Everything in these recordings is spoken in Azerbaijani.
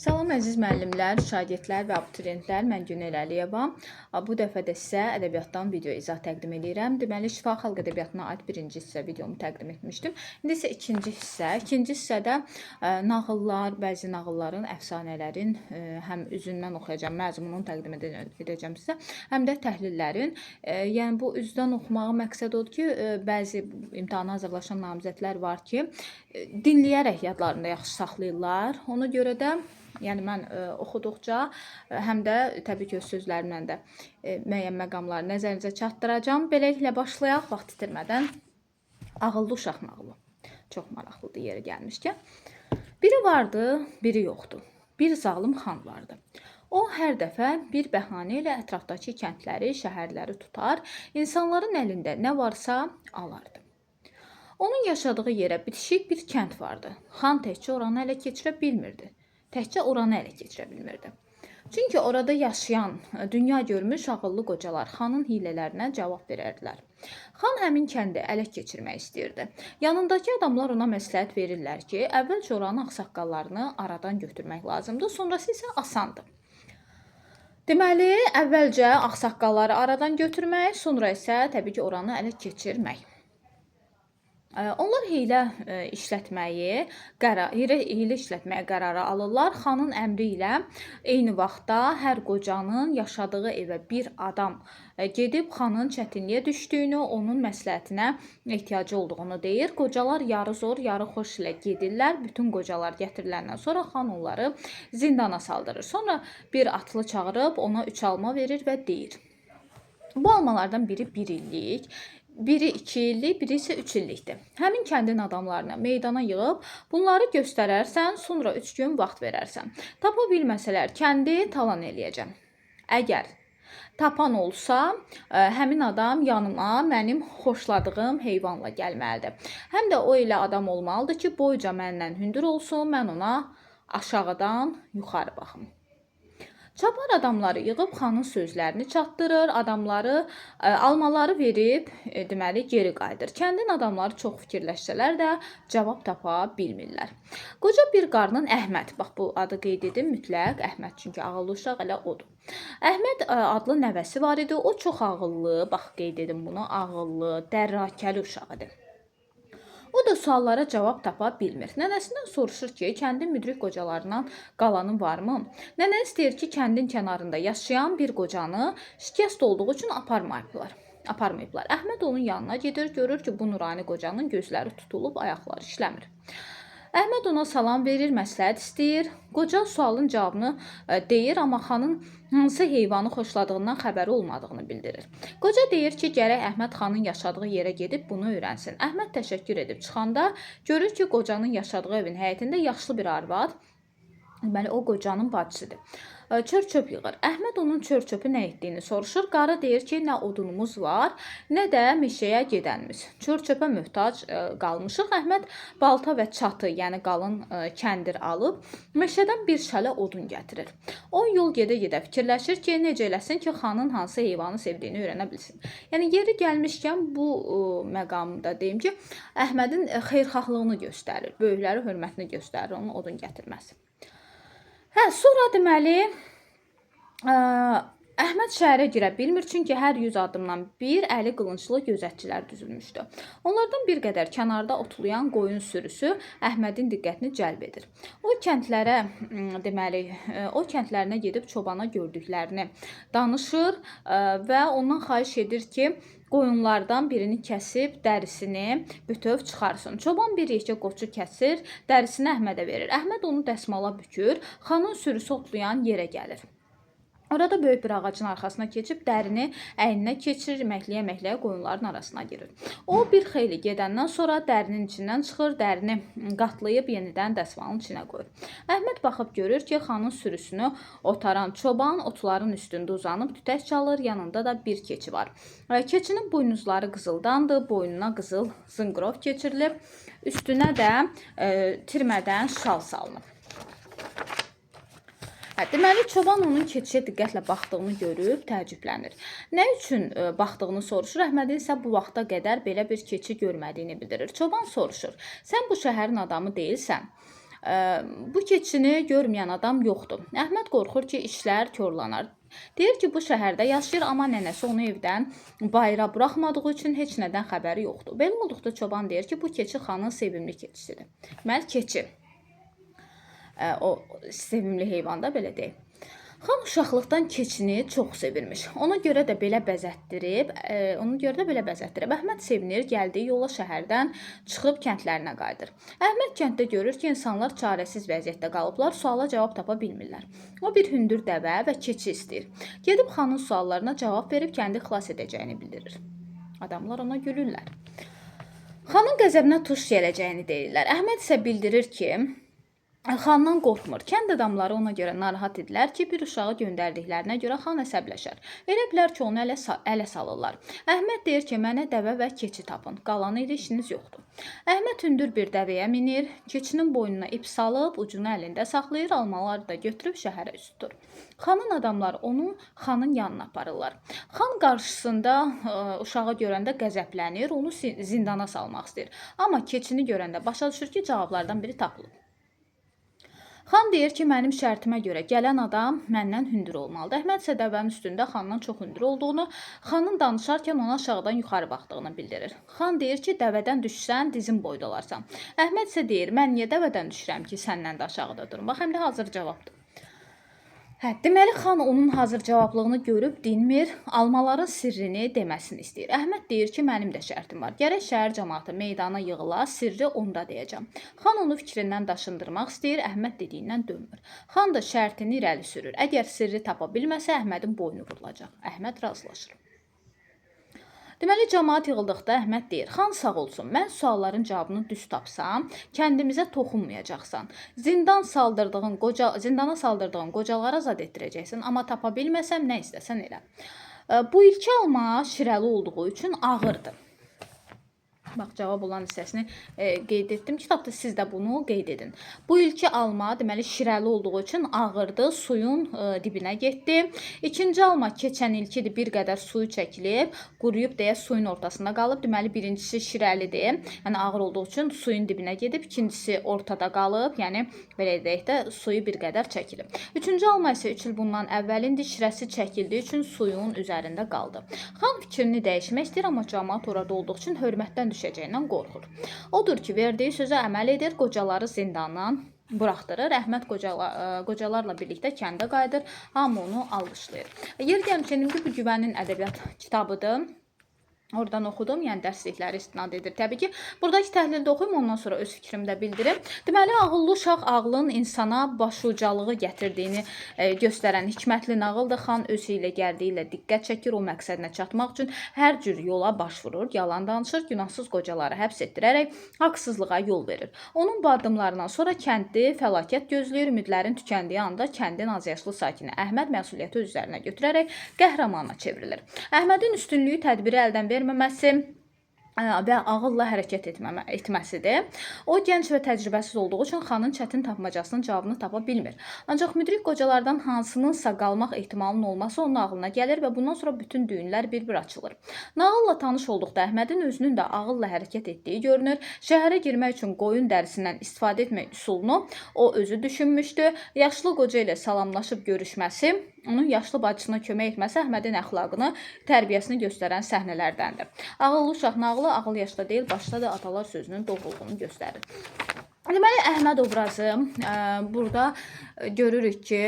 Salam əziz müəllimlər, şagirdlər və abituriyentlər. Mən Günel Əliyeva. Bu dəfə də sizə ədəbiyyatdan video izah təqdim edirəm. Deməli, şifahi xalq ədəbiyyatına aid birinci hissə videomu təqdim etmişdim. İndi isə ikinci hissə. İkinci hissədə nağıllar, bəzi nağılların, əfsanələrin həm üzündən oxuyacağam, məzmununu təqdim edəcəm sizə, həm də təhlillərin. Yəni bu üzdən oxumağın məqsədi odur ki, bəzi imtahana hazırlaşan namizədlər var ki, dinləyərək yadlarında yaxşı saxlayırlar. Ona görə də yəni mən oxuduqca həm də təbii ki öz sözlərimlə də müəyyən məqamları nəzərinizə çatdıracağam. Beləliklə başlayaq vaxt itirmədən. Ağıllı uşaq nağılı. Çox maraqlıdır yeri gəlmişkən. Biri vardı, biri yoxdu. Bir zalım xan vardı. O hər dəfə bir bəhanə ilə ətrafdakı kəndləri, şəhərləri tutar, insanların əlində nə varsa alardı. Onun yaşadığı yerə bitişik bir kənd vardı. Xan təkcə oranı ələ keçirə bilmirdi. Təkcə oranı ələ keçirə bilmirdi. Çünki orada yaşayan, dünya görmüş ağıllı qocalar xanın hiylələrinə cavab verərdilər. Xan həmin kəndi ələ keçirmək istəyirdi. Yanındakı adamlar ona məsləhət verirlər ki, əvvəlcə oranın ağsaqqallarını aradan götürmək lazımdır, sonrası isə asandır. Deməli, əvvəlcə ağsaqqalları aradan götürmək, sonra isə təbii ki, oranı ələ keçirmək. Onlar hiylə işlətməyə qərarı alırlar. Xanın əmri ilə eyni vaxtda hər qocanın yaşadığı evə bir adam gedib xanın çətinliyə düşdüyünü, onun məsləhətinə ehtiyacı olduğunu deyir. Qocalar yarı zor, yarı xoş ilə gedirlər. Bütün qocalar gətiriləndən sonra xan onları zindana saldırır. Sonra bir atlı çağırıb ona 3 alma verir və deyir: Bu almalardan biri 1 illik, biri 2 illik, biri isə 3 illikdir. Həmin kəndin adamlarını meydana yığıb bunları göstərərsən, sonra 3 gün vaxt verərsən. Tapa bilməsələr kəndi talan eləyəcəm. Əgər tapan olsa, həmin adam yanıma mənim xoşladığım heyvanla gəlməlidir. Həm də o elə adam olmalıdır ki, boyca məndən hündür olsun, mən ona aşağıdan yuxarı baxım. Çapar adamları yığıb xanın sözlərini çatdırır, adamları almaları verib, deməli geri qayıdır. Kəndin adamları çox fikirləşsələr də cavab tapa bilmirlər. Qoca bir qarının Əhməd, bax bu adı qeyd edim mütləq Əhməd, çünki ağıllı uşaq elə odur. Əhməd adlı nəvəsi var idi. O çox ağıllı, bax qeyd edim bunu, ağıllı, dərrakəli uşaq idi. O da suallara cavab tapa bilmir. Nənəsindən soruşur ki, kəndin müdrik qocalarından qalanı varmı? Nənəsi deyir ki, kəndin kənarında yaşayan bir qocanı şikəst olduğu üçün aparmayıblar. Əhməd onun yanına gedir, görür ki, bu nurani qocanın gözləri tutulub, ayaqları işləmir. Əhməd ona salam verir, məsləhət istəyir. Qoca sualın cavabını deyir, amma xanın hansı heyvanı xoşladığından xəbəri olmadığını bildirir. Qoca deyir ki, gərək Əhməd xanın yaşadığı yerə gedib bunu öyrənsin. Əhməd təşəkkür edib çıxanda görür ki, qocanın yaşadığı evin həyətində yaşlı bir arvad, deməli o qocanın bacısıdır, çör-çöp yığır. Əhməd onun çör-çöpü nə etdiyini soruşur. Qarı deyir ki, nə odunumuz var, nə də meşəyə gedənimiz. Çör-çöpə möhtac qalmışıq. Əhməd balta və çatı, yəni qalın kəndir alıb meşədən bir şələ odun gətirir. O yol gedə-gedə fikirləşir ki, necə eləsin ki, xanın hansı heyvanı sevdiyini öyrənə bilsin. Yəni yeri gəlmişkən bu məqamda deyim ki, Əhmədin xeyirxahlığını göstərir, böyükləri hörmətini göstərir, onun odun gətirməsi. Hə, sonra deməli, Əhməd şəhərə girə bilmir, çünki hər 100 addımdan bir əli qılınclı gözətçilər düzülmüşdü. Onlardan bir qədər kənarda otlayan qoyun sürüsü Əhmədin diqqətini cəlb edir. O kəndlərə, deməli, o kəndlərinə gedib çobana gördüklərini danışır və ondan xahiş edir ki, qoyunlardan birini kəsib dərisini bütöv çıxarsın. Çoban bir yekə qoçu kəsir, dərisini Əhmədə verir. Əhməd onu dəsmala bükür, xanın sürüsü otlayan yerə gəlir. Orada böyük bir ağacın arxasına keçib dərini əyninə keçirir, məkləyə-məkləyə qoyunların arasına girir. O bir xeyli gedəndən sonra dərinin içindən çıxır, dərini qatlayıb yenidən dəsmalın içinə qoyur. Əhməd baxıb görür ki, xanın sürüsünü otaran çoban otların üstündə uzanıb tütək çalır, yanında da bir keçi var. Keçinin buynuzları qızıldandır, boynuna qızıl zınqrov keçirilib, üstünə də tirmədən şal salınıb. Hə, deməli çoban onun keçiyə diqqətlə baxdığını görüb təəccüblənir. Nə üçün baxdığını soruşur. Əhmədin isə bu vaxta qədər belə bir keçi görmədiyini bildirir. Çoban soruşur: "Sən bu şəhərin adamı deyilsən?" Bu keçini görməyən adam yoxdur. Əhməd qorxur ki, işlər korlanar. Deyir ki, bu şəhərdə yaşayır, amma nənəsi onu evdən bayıra buraxmadığı üçün heç nədən xəbəri yoxdur. Belə olduqda çoban deyir ki, bu keçi xanın sevimli keçisidir. Deməli, keçi. O sevimli heyvan da belə deyək. Xan uşaqlıqdan keçini çox sevirmiş. Ona görə də belə bəzətdirib, ona görə də belə bəzətdirib. Əhməd sevinir, gəldiyi yola şəhərdən çıxıb kəndlərinə qayıdır. Əhməd kənddə görür ki, insanlar çarəsiz vəziyyətdə qalıblar, suala cavab tapa bilmirlər. O bir hündür dəvə və keçi istəyir. Gedib xanın suallarına cavab verib kəndi xilas edəcəyini bildirir. Adamlar ona gülürlər. Xanın qəzəbinə tuş gələcəyini deyirlər. Əhməd isə bildirir ki, xandan qorxmur. Kənd adamları ona görə narahat idilər ki, bir uşağı göndərdiklərinə görə xan əsəbləşər. Elə bilər ki, onu ələ salırlar. Əhməd deyir ki, mənə dəvə və keçi tapın. Qalanı ilə işiniz yoxdur. Əhməd hündür bir dəvəyə minir, keçinin boynuna ip salıb, ucunu əlində saxlayır, almaları da götürüb şəhərə üz tutur. Xanın adamları onu xanın yanına aparırlar. Xan qarşısında uşağı görəndə qəzəblənir, onu zindana salmaq istəyir. Amma keçini görəndə başa düşür ki, cavablardan biri tapılıb. Xan deyir ki, mənim şərtimə görə gələn adam məndən hündür olmalıdır. Əhməd isə dəvənin üstündə xandan çox hündür olduğunu, xanın danışarkən ona aşağıdan yuxarı baxdığını bildirir. Xan deyir ki, dəvədən düşsən dizin boyda olarsan. Əhməd isə deyir, mən niyə dəvədən düşürəm ki, səndən də aşağıda durum. Bax, həm də hazır cavabdır. Hə, deməli xan onun hazır cavablığını görüb dinmir, almaların sirrini deməsini istəyir. Əhməd deyir ki, mənim də şərtim var. Gərək şəhər camaatı meydana yığıla, sirri onda deyəcəm. Xan onu fikrindən daşındırmaq istəyir, Əhməd dediyindən dönmür. Xan da şərtini irəli sürür. Əgər sirri tapa bilməsə, Əhmədin boynu vurulacaq. Əhməd razılaşır. Deməli, camaat yığıldıqda Əhməd deyir: "Xan sağ olsun, mən sualların cavabını düz tapsam, kəndimizə toxunmayacaqsan. Zindana saldırdığın qocaları azad etdirəcəksən, amma tapa bilməsəm nə istəsən elə." Bu ilki alma şirəli olduğu üçün ağırdır. Bax, cavab olan hissəsini qeyd etdim. Kitabda siz də bunu qeyd edin. Bu ilki alma deməli şirəli olduğu üçün ağırdı, suyun dibinə getdi. İkinci alma keçən ilkidir, bir qədər suyu çəkilib, quruyub deyə suyun ortasında qalıb. Deməli birincisi şirəlidir, yəni ağır olduğu üçün suyun dibinə gedib. İkincisi ortada qalıb, yəni belə deyək də suyu bir qədər çəkilib. Üçüncü alma isə 3 il bundan əvvəlindi, şirəsi çəkildiyi üçün suyun üzərində qaldı. Xan fikrini dəyişmək istəyir, amma camaat orada olduğu üçün hörmətdən düşəcəyindən qorxur. Odur ki, verdiyi sözə əməl edir, qocaları zindandan buraxdırır. Əhməd qocalarla birlikdə kəndə qayıdır. Hamı onu alqışlayır. Yer gəlmişən indi bu Güvənin ədəbiyyat kitabıdır. Oradan oxudum, yəni dərslikləri istinad edir təbii ki. Buradakı təhlildə oxuyum, ondan sonra öz fikrimi də bildirim. Deməli, ağıllı uşaq ağlın insana başucalığı gətirdiyini göstərən hikmətli nağıldır. Xan öz hiyləgərliyi ilə diqqət çəkir, o məqsədinə çatmaq üçün hər cür yola başvurur, yalan danışır, günahsız qocaları həbs etdirərək haqsızlığa yol verir. Onun bu addımlarından sonra kəndi fəlakət gözləyir, ümidlərin tükəndiyi anda kəndin azyaşlı sakini Əhməd məsuliyyəti öz üzərinə götürərək qəhrəmana çevrilir. Əhmədin üstünlüyü tədbiri əldən verməməsi və ağılla hərəkət etməsidir. O gənc və təcrübəsiz olduğu üçün xanın çətin tapmacasının cavabını tapa bilmir. Ancaq müdrik qocalardan hansınınsa qalmaq ehtimalının olması onun ağlına gəlir və bundan sonra bütün düyünlər bir-bir açılır. Nağılla tanış olduqda Əhmədin özünün də ağılla hərəkət etdiyi görünür. Şəhərə girmək üçün qoyun dərisindən istifadə etmək üsulunu o özü düşünmüşdü. Yaşlı qoca ilə salamlaşıb görüşməsi, onun yaşlı bacısına kömək etməsi Əhmədin əxlaqını, tərbiyəsini göstərən səhnələrdəndir. Ağıllı uşaq nağılı ağıl yaşda deyil, başda da atalar sözünün doğruluğunu göstərir. Deməli, Əhməd obrazı burada görürük ki,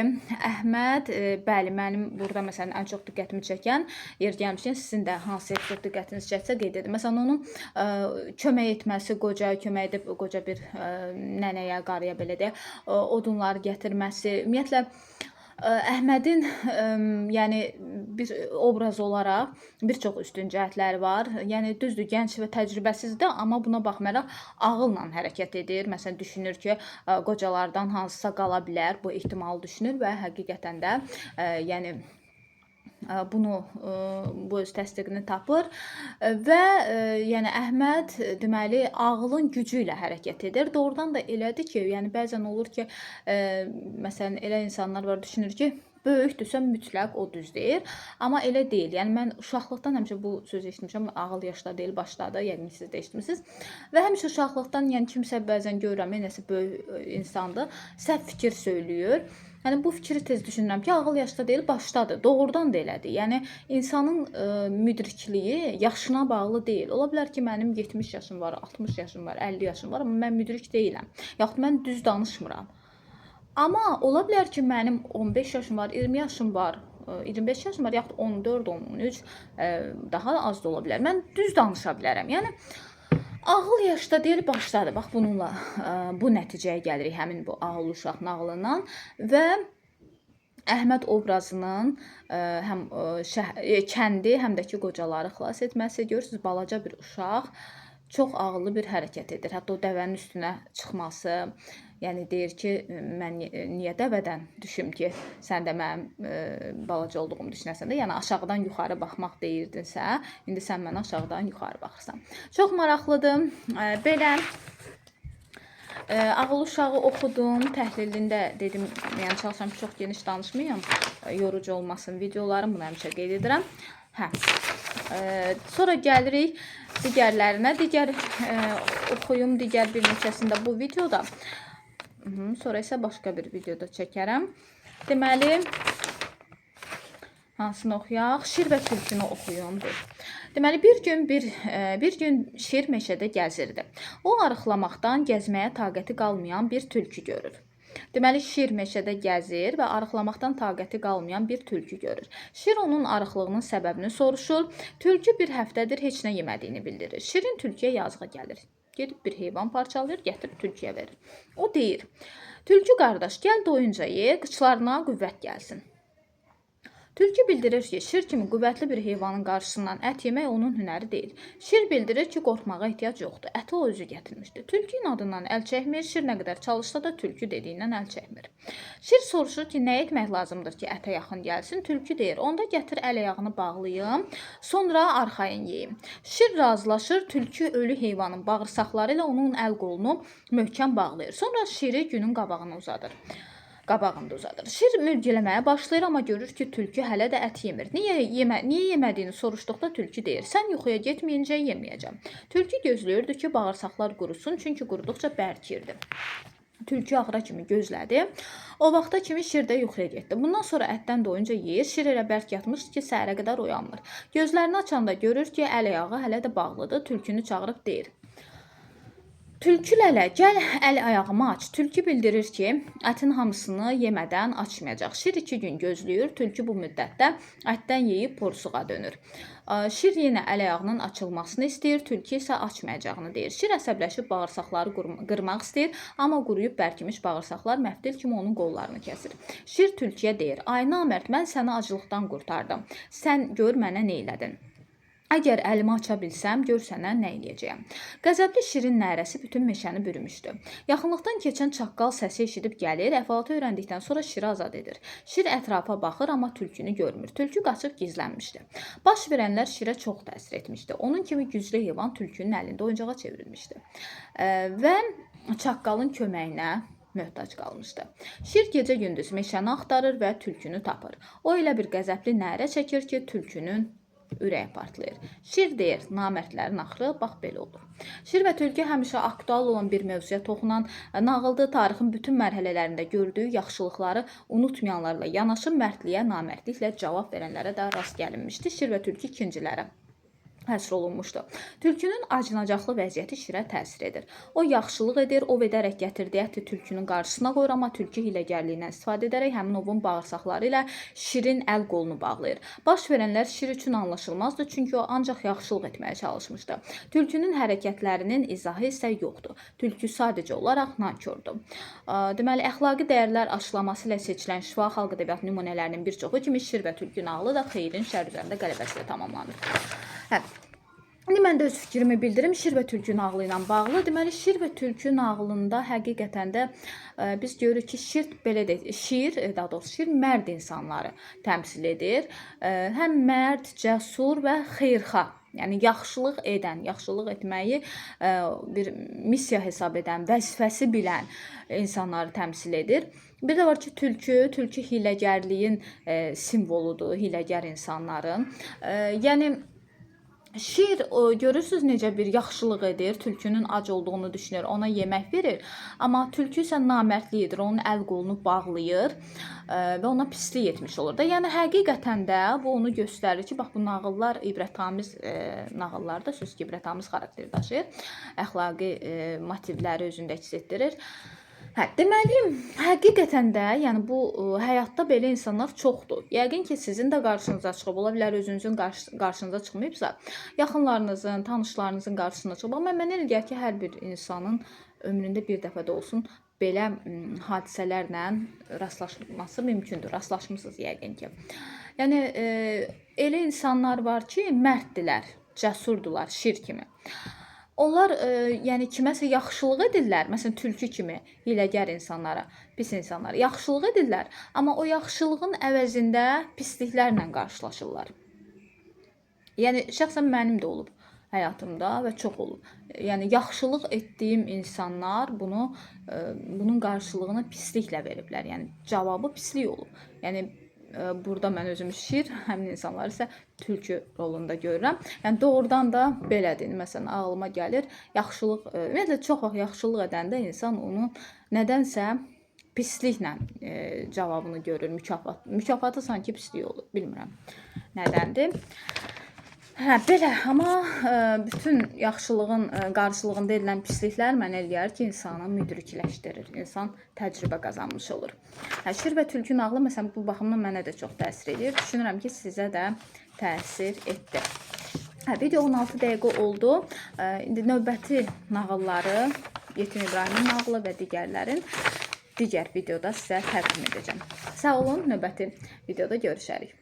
Əhməd, bəli, mənim burada məsələn ən çox diqqətimi çəkən yer gəlmişkən sizin də hansı yer çox diqqətinizi çəksə qeyd edin. Məsələn, onun kömək etməsi, qocaya kömək edib qoca bir nənəyə, qarıya belə deyək, odunları gətirməsi, ümumiyyətlə Əhmədin yəni bir obraz olaraq bir çox üstün cəhətləri var. Yəni düzdür, gənc və təcrübəsizdir, amma buna baxmayaraq ağılla hərəkət edir. Məsələn, düşünür ki, qocalardan hansısa qala bilər, bu ehtimalı düşünür və həqiqətən də yəni bunu bu öz təsdiqini tapır və yəni Əhməd deməli ağlın gücü ilə hərəkət edir. Doğrudan da elədir ki, yəni bəzən olur ki, məsələn elə insanlar var, düşünür ki, Böyükdürsə mütləq o düz deyir. Amma elə deyil. Yəni mən uşaqlıqdan həmişə bu sözü eşitmişəm. Ağıl yaşda deyil, başdadır. Yəqin siz də eşitmisiniz. Və həmişə uşaqlıqdan, yəni kimsə bəzən görürəm, nəsə böyük insandır, səhv fikir söylüyor. Yəni bu fikri tez düşünürəm ki, ağıl yaşda deyil, başdadır. Doğrudan da elədir. Yəni insanın müdrikliyi yaşına bağlı deyil. Ola bilər ki, mənim 70 yaşım var, 60 yaşım var, 50 yaşım var, amma mən müdrik deyiləm. Yaxud mən düz danışmıram. Amma ola bilər ki, mənim 15 yaşım var, 20 yaşım var, 25 yaşım var, yaxud 14, 13, daha az da ola bilər. Mən düz danışa bilərəm. Yəni ağıl yaşda deyil, başdadır. Bax bununla bu nəticəyə gəlirik həmin bu ağıllı uşaq nağılından və Əhməd obrazının həm kəndi, həm də ki qocaları xilas etməsi. Görürsüz, balaca bir uşaq çox ağıllı bir hərəkət edir. Hətta o dəvənin üstünə çıxması, yəni deyir ki, mən niyə dəvədən düşüm ki, sən də mənim balaca olduğumu düşünəsən də, yəni aşağıdan yuxarı baxmaq deyirdinsə, indi sən mənə aşağıdan yuxarı baxırsan. Çox maraqlıdır. Belə Ağıllı uşağı oxudum, təhlilində dedim, yəni çalışıram ki, çox geniş danışmayım, yorucu olmasın videolarım, bunu həmişə qeyd edirəm. Hə. Sonra gəlirik digərlərinə. Digər oxuyum digər bir neçəsində bu videoda. Sonra isə başqa bir videoda çəkərəm. Deməli, hansını oxuyaq? Şir və tülkünü oxuyum. Deməli, bir gün şir meşədə gəzirdi. O arıqlamaqdan gəzməyə taqəti qalmayan bir tülkü görür. Deməli, şir meşədə gəzir və arıqlamaqdan taqəti qalmayan bir tülkü görür. Şir onun arıqlığının səbəbini soruşur. Tülkü bir həftədir heç nə yemədiyini bildirir. Şirin tülküyə yazığı gəlir. Gedib bir heyvan parçalayır, gətirib tülküyə verir. O deyir: "Tülkü qardaş, gəl doyunca ye, qıçlarına qüvvət gəlsin." Tülkü bildirir ki, şir kimi qüvvətli bir heyvanın qarşısından ət yemək onun hünəri deyil. Şir bildirir ki, qorxmağa ehtiyac yoxdur. Əti o özü gətirmişdi. Tülkü inadından əl çəkmir, şir nə qədər çalışsa da tülkü dediyindən əl çəkmir. Şir soruşur ki, nə etmək lazımdır ki, ətə yaxın gəlsin? Tülkü deyir, onda gətir əl ayağını bağlayım, sonra arxayın yeyim. Şir razılaşır, tülkü ölü heyvanın bağırsaqları ilə onun əl qolunu möhkəm bağlayır. Sonra şiri günün qabağına uzadır. Qabağında uzadır. Şir mürgüləməyə başlayır, amma görür ki, tülkü hələ də ət yemir. Niyə yemədiyini soruşduqda tülkü deyir: "Sən yuxuya getməyincə yeməyəcəm." Tülkü gözləyirdi ki, bağırsaqlar qurusun, çünki quruduqca bərkiyirdi. Tülkü axıra kimi gözlədi. O vaxta kimi şir də yuxuya getdi. Bundan sonra ətdən doyunca yeyir. Şir elə bərk yatmışdı ki, səhərə qədər oyanmır. Gözlərini açanda görür ki, əl ayağı hələ də bağlıdır. Tülkünü çağırıb deyir: "Tülkü lələ, gəl əl ayağımı aç." Tülkü bildirir ki, ətin hamısını yemədən açmayacaq. Şir 2 gün gözləyir. Tülkü bu müddətdə ətdən yeyib porsuğa dönür. Şir yenə əl ayağının açılmasını istəyir. Tülkü isə açmayacağını deyir. Şir əsəbləşib bağırsaqları qırmaq istəyir, amma quruyub bərkimiş bağırsaqlar məftil kimi onun qollarını kəsir. Şir tülküyə deyir: "Ay namərd, mən səni aclıqdan qurtardım. Sən gör mənə nə elədin. Əgər əlimi aça bilsəm, gör sənə nə eləyəcəyəm." Qəzəbli şirin nərəsi bütün meşəni bürümüşdü. Yaxınlıqdan keçən çaqqal səsi eşidib gəlir, əhvalatı öyrəndikdən sonra şiri azad edir. Şir ətrafa baxır, amma tülkünü görmür. Tülkü qaçıb gizlənmişdi. Baş verənlər şirə çox təsir etmişdi. Onun kimi güclü heyvan tülkünün əlində oyuncağa çevrilmişdi. Və çaqqalın köməyinə möhtac qalmışdı. Şir gecə-gündüz meşəni axtarır və tülkünü tapır. O elə bir qəzəbli nərə çəkir ki, tülkünün ürəyi partlayır. Şir deyir, namərdlərin axırı bax belə olur. Şir və tülkü həmişə aktual olan bir mövzuya toxunan nağıldır. Tarixin bütün mərhələlərində gördüyü yaxşılıqları unutmayanlarla yanaşı mərdliyə, namərdliklə cavab verənlərə də rast gəlinmişdi. Şir və tülkü ikincilərə həsr olunmuşdu. Tülkünün acınacaqlı vəziyyəti şirə təsir edir. O yaxşılıq edir, ov edərək gətirdiyi əti tülkünün qarşısına qoyur, amma tülkü hiyləgərliyindən istifadə edərək həmin ovun bağırsaqları ilə şirin əl qolunu bağlayır. Baş verənlər şir üçün anlaşılmazdı, çünki o ancaq yaxşılıq etməyə çalışmışdı. Tülkünün hərəkətlərinin izahı isə yoxdur. Tülkü sadəcə olaraq nankordur. Deməli, əxlaqi dəyərlər aşılaması ilə seçilən şifahi xalq ədəbiyyatı nümunələrinin bir çoxu kimi Şir və Tülkü nağılı da xeyrin şər üzərində qələbəsi ilə tamamlanır. Hə. İndi mən də öz fikrimi bildirim Şir və Tülkü nağılı ilə bağlı. Deməli, Şir və Tülkü nağılında həqiqətən də biz görürük ki, şir belə deyək, şir, daha doğrusu şir mərd insanları təmsil edir. Həm mərd, cəsur və xeyirxah. Yəni yaxşılıq edən, yaxşılıq etməyi bir missiya hesab edən, vəzifəsi bilən insanları təmsil edir. Bir də var ki, tülkü hiyləgərliyin simvoludur, hiyləgər insanların. Yəni şir görürsüz necə bir yaxşılıq edir, tülkünün ac olduğunu düşünür, ona yemək verir. Amma tülkü isə namərdlik edir, onun əl qolunu bağlayır və ona pislik etmiş olur da. Yəni həqiqətən də bu onu göstərir ki, bax bu nağıllar ibrətamiz nağıllar da söz ki, ibrətamiz xarakter daşıyır. Əxlaqi motivləri özündə əks etdirir. Hə, deməli, həqiqətən də, yəni bu həyatda belə insanlar çoxdur. Yəqin ki, sizin də qarşınıza çıxıb, ola bilər özünüzün qarşınıza çıxmayıbsa, yaxınlarınızın, tanışlarınızın qarşısına çıxıb. Amma mənə elə gəlir ki, hər bir insanın ömründə bir dəfə də olsun belə hadisələrlə rastlaşması mümkündür. Rastlaşmısınız yəqin ki. Yəni elə insanlar var ki, mərddilər, cəsurdular, şir kimi. Onlar yəni kiməsə yaxşılıq edirlər, məsələn tülkü kimi hiyləgər insanlara, pis insanlara yaxşılıq edirlər, amma o yaxşılığın əvəzində pisliklərlə qarşılaşırlar. Yəni şəxsən mənim də olub həyatımda və çox olub. Yəni yaxşılıq etdiyim insanlar bunu bunun qarşılığını pisliklə veriblər. Yəni cavabı pislik olub. Yəni burada mən özümü şir, həmin insanları isə tülkü rolunda görürəm. Yəni doğrudan da belədir. Məsələn, ağlıma gəlir, yaxşılıq, ümumiyyətlə çox vaxt yaxşılıq edəndə insan onu nədənsə pisliklə cavabını görür, mükafat. Mükafatı sanki pislik olur, bilmirəm nədəndir. Hə, belə, amma bütün yaxşılığın qarşılığında edilən pisliklər mənə elə gəlir ki, insanı müdrikləşdirir. İnsan təcrübə qazanmış olur. Hə, şir və tülkü nağılı məsələn bu baxımdan mənə də çox təsir edir. Düşünürəm ki, sizə də təsir etdi. Hə, video 16 dəqiqə oldu. İndi növbəti nağılları, Yetim İbrahimin nağılı və digərlərin digər videoda sizə təqdim edəcəm. Sağ olun, növbəti videoda görüşərik.